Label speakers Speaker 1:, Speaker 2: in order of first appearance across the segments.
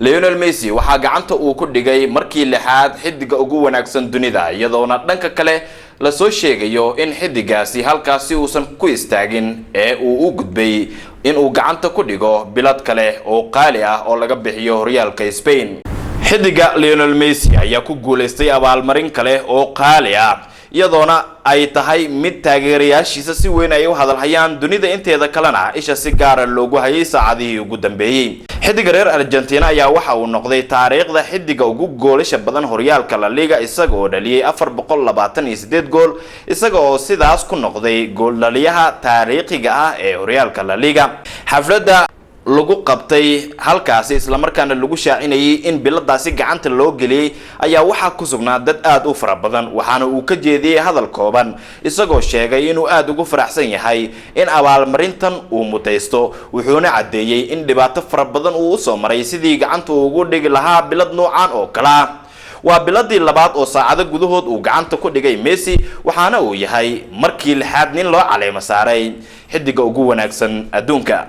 Speaker 1: Lionel Messi waxaa gacanta uu ku dhigay markii lixaad xidiga ugu wanaagsan dunida, iyadoona dhanka kale lasoo sheegayo in xidigaasi halkaasi uusan ku istaagin ee uu u gudbay inuu gacanta ku dhigo bilad kale oo qaali ah oo laga bixiyo horyaalka Spain. Xidiga Lionel Messi ayaa ku guuleystay abaalmarin kale oo qaali ah, iyadoona ay tahay mid taageerayaashiisa si weyn ay u hadalhayaan, dunida inteeda kalena isha si gaara loogu hayay saacadihii ugu dambeeyey. Xidiga reer Argentina ayaa waxa uu noqday taariikhda xidiga ugu goolasha badan horyaalka La Liga, isaga oo dhaliyay 428 gool, isaga oo sidaas ku noqday gooldhaliyaha taariikhiga ah ee horyaalka La Liga. Xafladda lagu qabtay halkaasi, islamarkaana lagu shaacinayay in biladaasi gacanta loo geliyey, ayaa waxaa ku sugnaa dad aada u fara badan, waxaana uu ka jeediyey hadal kooban, isagoo sheegay inuu aada ugu faraxsan yahay in abaalmarintan uu mutaysto. Wuxuuna caddeeyey in dhibaato fara badan uu usoo maray sidii gacanta ugu dhigi lahaa bilad noocan oo kale ah. Waa biladii labaad oo saacado gudahood uu gacanta ku dhigay Messi, waxaana uu yahay markii lixaad nin loo caleemo saaray xidiga ugu wanaagsan adduunka.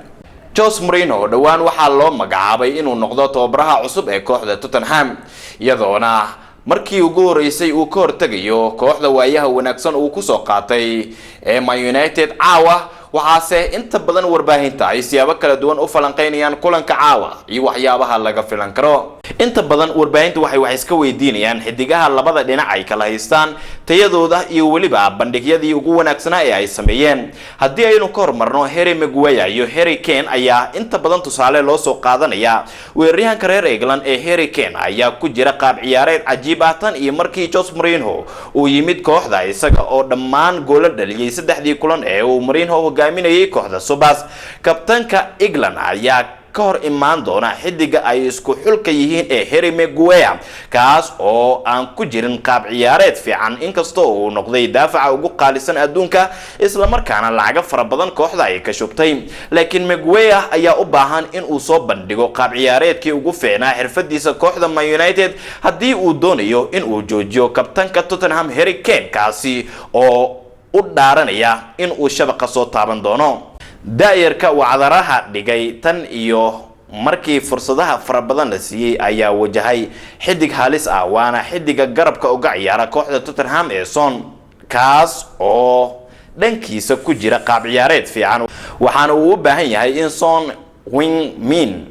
Speaker 1: Jose Mourinho dhowaan waxaa loo magacaabay inuu noqdo tababaraha cusub ee kooxda Tottenham, iyadoona markii ugu horeysay uu ka hortegayo kooxda waayaha wanaagsan uu kusoo qaatay ee Man United caawa. Waxaase inta badan warbaahinta ay siyaabo kala duwan u falanqeynayaan kulanka caawa iyo waxyaabaha laga filan karo. Inta badan warbaahinta waxay wax iska weydiinayaan xidigaha labada dhinac ay kala haystaan, tayadooda iyo weliba bandhigyadii ugu wanaagsanaa ee ay sameeyeen. Haddii aynu ka hormarno Harry Maguire iyo Harry Kane ayaa inta badan tusaale loo soo qaadanaya. Weeraryahanka reer England ee Harry Kane ayaa ku jira qaab ciyaareed cajiib ah tan iyo markii Jose Mourinho uu yimid kooxda, isaga oo dhammaan goolo dhaliyay saddexdii kulan ee uu Mourinho hogaaminayay kooxda Spurs. Kabtanka England ayaa ka hor imaan doona xidiga ay isku xulka yihiin ee Harry Maguire, kaas oo aan ku jirin qaab ciyaareed fiican, inkastoo uu noqday daafaca ugu qaalisan adduunka, islamarkaana lacago fara badan kooxda ay ka shubtay. Laakiin Maguire ayaa u baahan in uu soo bandhigo qaab ciyaareedkii ugu fiicnaa xirfadiisa kooxda Man United haddii uu doonayo in uu joojiyo kabtanka Tottenham Harry Kane, kaasi oo u dhaaranaya in uu shabaqa soo taaban doono. Daayarka wacdaraha dhigay tan iyo markii fursadaha fara badan la siiyey ayaa wajahay xidig halis ah, waana xidiga garabka uga ciyaara kooxda Tottenham ee Son, kaas oo dhankiisa ku jira qaab ciyaareed fiican, waxaana uu u baahan yahay in Son Heung Min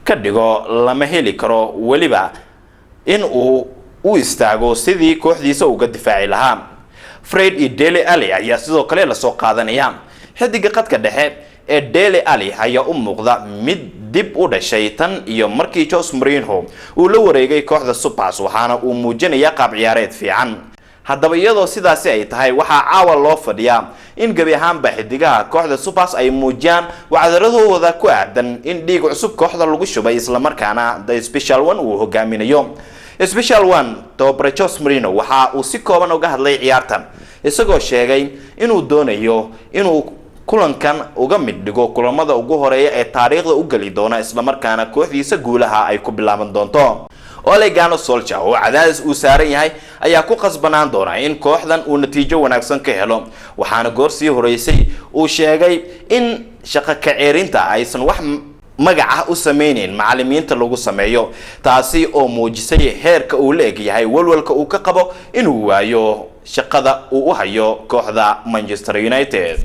Speaker 1: ka dhigo lama heli karo, weliba in uu u istaago sidii kooxdiisa uga difaaci lahaa. Fred iyo Dele Alli ayaa sidoo kale lasoo qaadanaya. Xidiga qadka dhexe ee Dele Alli ayaa u muuqda mid dib u dhashay tan iyo markii Jose Mourinho uu la wareegay kooxda Spurs, waxaana uu muujinayaa qaab ciyaareed fiican. Haddaba, iyadoo sidaasi ay tahay, waxaa caawa loo fadhiyaa in gebi ahaanba xidigaha kooxda Spurs ay muujiyaan wacdaradooda ku aadan in dhiig cusub kooxda lagu shubay, islamarkaana The Special One uu hogaaminayo. Special One tababare Jose Mourinho waxa uu si kooban uga hadlay ciyaartan, isagoo sheegay inuu doonayo inuu kulankan uga mid dhigo kulamada ugu horeeya ee taariikhda u geli doona, islamarkaana kooxdiisa guulaha ay ku bilaaban doonto. Ole Gunnar Solskjaer oo cadaadis uu saaran yahay ayaa ku qasbanaan doona in kooxdan uu natiijo wanaagsan ka helo, waxaana goor sii horeysay uu sheegay in shaqo kaceerinta aysan wax magac ah u sameyneyn macalimiinta lagu sameeyo, taasi oo muujisay heerka uu la eg yahay walwalka uu ka qabo inuu waayo shaqada uu u hayo kooxda Manchester United.